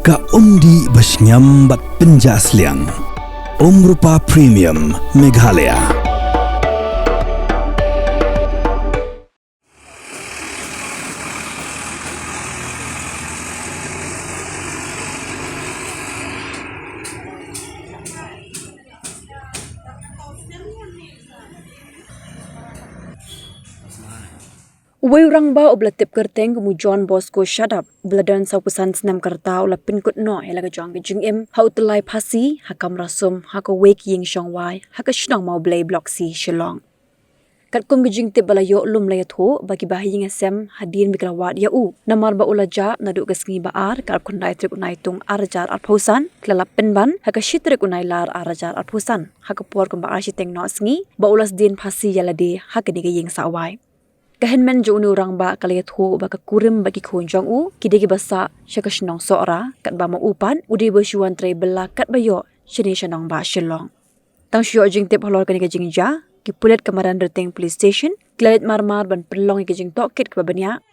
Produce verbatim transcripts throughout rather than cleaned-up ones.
Ka umdih ba shngiam bad pynjah sliang. Umrupa Premium Meghalaya. Uwei u rangbah uba la tip kyrteng kum u John Bosco Shadap, uba la don sawphew san snem ka rta, u la pynkut noh ïa la ka jong ka jingim ha u tyllai phasi ha kamra sum ha kawei ka ïing shongwai ha ka shnong Mawblei, Block C, Shillong. Katkum ka jingtip ba la ïoh lum la ïathuh ba kiba ha ïing ha sem hadien ba ki la wad ïa u, namar ba u la jah naduh ka sngi ba ar, ka arphew khyndai tarik u Naitung ar hajar arphew san, ki la lap pynban ha ka shi tarik u Nailar ar hajar arphew san ha ka por kumba ar shiteng noh sngi, ba u la sdien phasi ïa lade ha kane ka ïing sawai. Ka hynmen jong une u rangbah ka la ïathuh ba ka kurim bad ki khun jong u ki dei kiba sah sha ka shnong Sohra, katba ma u pat u dei ba shu wan trei bylla katba ïoh shane sha nongbah Shillong. Tang shu ïoh jingtip halor kane ka jingjia, ki pulit ka Madan Rting Police Station ki la leit marmar ban pynlong ïa ka jingtohkit kaba bniah.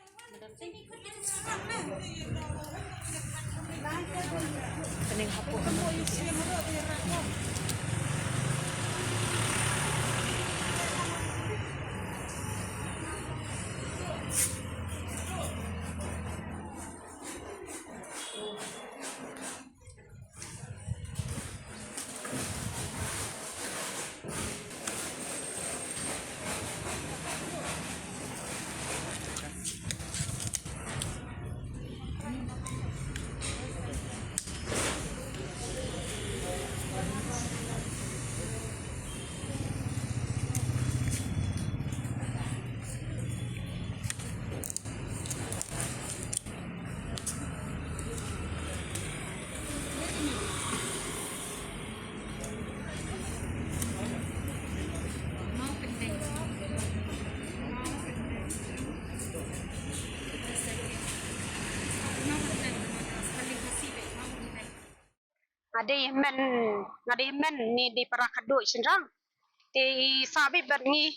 Nga dei hynmen, nga dei hynmen ne dei para khadduh shynrang. Te i sah beit bad ngi.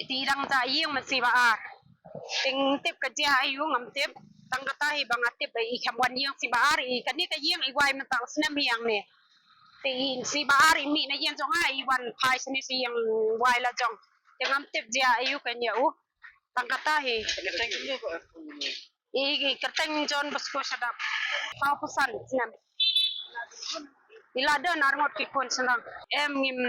Te i dang jah ïing mynsiem ba ar. Te ngam tip ka jia aïu, ngam tip. Tang kata hi ba nga tip ba i kham wan ïing mynsiem ba ar, i kane ka ïing i wai mynta u snem hi hangne. Te i mynsiem ba ar i mih na ïing jong nga, i wan phai shane sha ïing wai la jong. Te ngam tip jia aïu kane ïa u. Tang kata hi. I, i kyrteng John Bosco Shadap. Sawphew san snem. I la don arngut ki khun shynrang. Em, ngim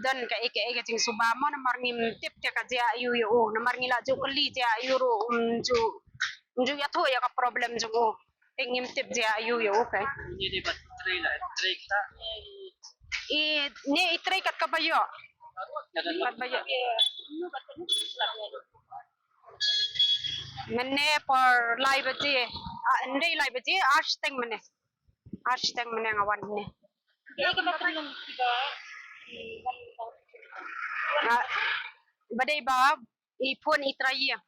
don kaei kaei ka jingsuba mo, namar ngim tip te ka jia aïu ïa u. Namar ngi la ju kylli jia aïu ruh, um ju, um ju ïathuh ïa ka problem jong u. Te ngim tip jia aïu ïa u, okay. Ini di bat trei la, trei kita. I, ne i trei kat kaba ïoh. Kat ba ïoh. Mynne por lai baje. Ah, ndei lai baje, ar shiteng mynne. Ar shiteng mynne nga wan mynne. Nga, ba dei ba i phone i trai ïing.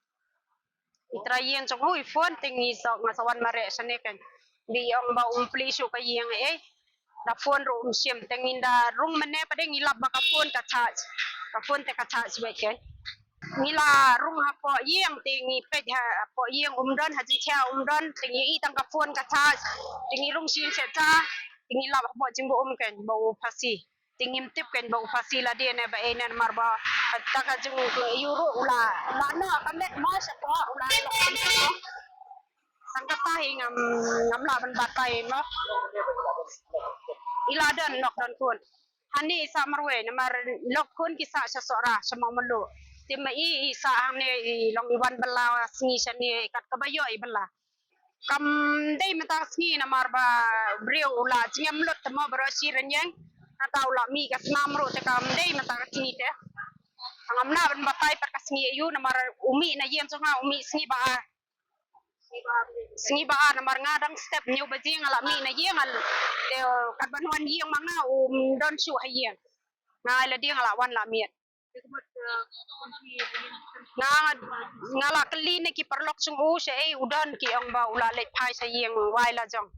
I trai ïing jong u i phone, te ngi sa, nga sa wan mareh shane kan. Ba i ong ba um plie shuh ka ïing eh. Da phone ruh um shim, te ngin da rung mynne pat de ngi lap ba ka phone ka charge. Ka phone te ka charge beit kan. Ngi la rung hapoh ïing, te ngi peit hapoh ïing um don, ha jingshai um don, te ngi i tang ka phone ka charge. Te ngi rung shisha, te ngi lap hapoh jingbuh um kan, ba u phasi. Te ngim tip kan ba u phasi lade ne ba ei ne, namar ba ta ka jingïuhru u la, la noh ka met ma shapoh u la. Tang kata hi ngam, ngam lah ban batai mo. I la don lok don khun. Hangne i sah marwei namar lok khun ki sah sha Sohra, sha Mawmluh. Te ma i, i sah hangne i long i wan bylla sngi shane kat kaba ïoh i bylla. Kam dei mynta ka sngi namar ba briew u la jingem lut te mo baroh shi rynieng. Kata u la mih ka snam ruh te kam dei mynta ka sngi te. Ngam lah ban batai pat ka sngi aïu namar u mih na ïing jong nga u mih sngi ba ar. Sngi ba ar namar nga dang step hynñiew baje nga la mih na ïing, te kat ban wan ïing ma nga um don shuh ha ïing. Nga ai lade nga la wan la miet. Nga, nga la kylli na ki paralok jong u shaei u don, ki ong ba u la leit phai sha ïing wai la jong.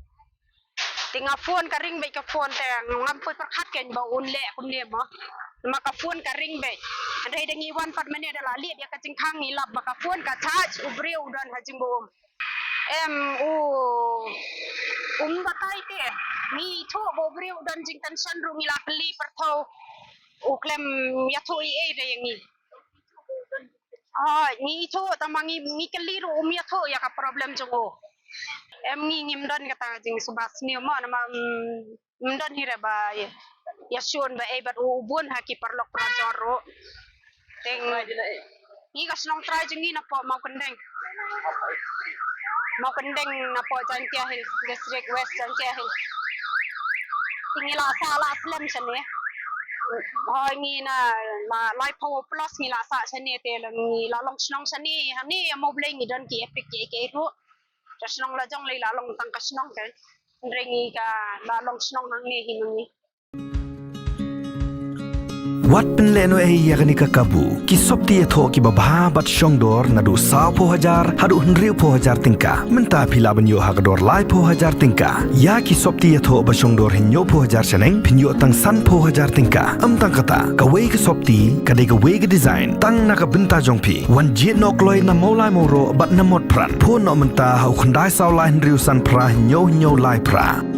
Te nga phone ka ring beit ka phone te ngam poi pyrkhat kein ba un leh kumne mo. Ma ka phone ka ring beit. Hynrei da ngi wan pat mynne da la leit ïa ka jingkhang ngi lap ba ka phone ka charge, u briew u don ha jingbuh um. Em, u, Um batai te, ngi ithuh ba u briew u don jingtension ruh ngi la kylli pyrthei, u khlem ïathuh ei ei da ïa ngi. Ah, ngi ithuh tang ma ngi, ngi kylli ruh um ïathuh ïa ka problem jong u. Em ngi ngim don kata ka jingsuba sniew mo namar, mm, ym don hi re ba ïa, ïa shun ba ei bad u bun ha ki paralok parajor ruh. Teng ngi ka shnong trai jong ngi napoh Mawkyndeng. Mawkyndeng napoh Jaintia Hills District, West Jaintia Hills. Te ngi la sah la slem shane. Hoi ngi na la laiphew plus ngi la sah shane te la ngi la long shnong shane. Hangne ïa Mawblei ngi don ki EPIC ki ei ki ei ruh. Ka shnong la jong lei la long tang ka shnong ka. Hynrei ngi ka la long shnong hangne hi ma ngi. Wat pynlehnohei ïa kane ka kabu. Ki sopti ïathoh kiba bha bad shongdor naduh sawphew hajar haduh hynriewphew hajar tyngka. Mynta phi lah ban ïoh ha ka dor laiphew hajar tyngka. Ïa ki sopti ïathoh ba shongdor hynñiewphew hajar shaneng phin ïoh tang sanphew hajar tyngka. Ym tang kata, kawei ka sopti ka dei kawei ka design tang na ka bynta jong phi. Wan jied noh kloi na Mawlai Mawroh bad na Motphran. Phone noh mynta ha u khyndai saw lai hynriew san phra hynñiew hynñiew lai phra.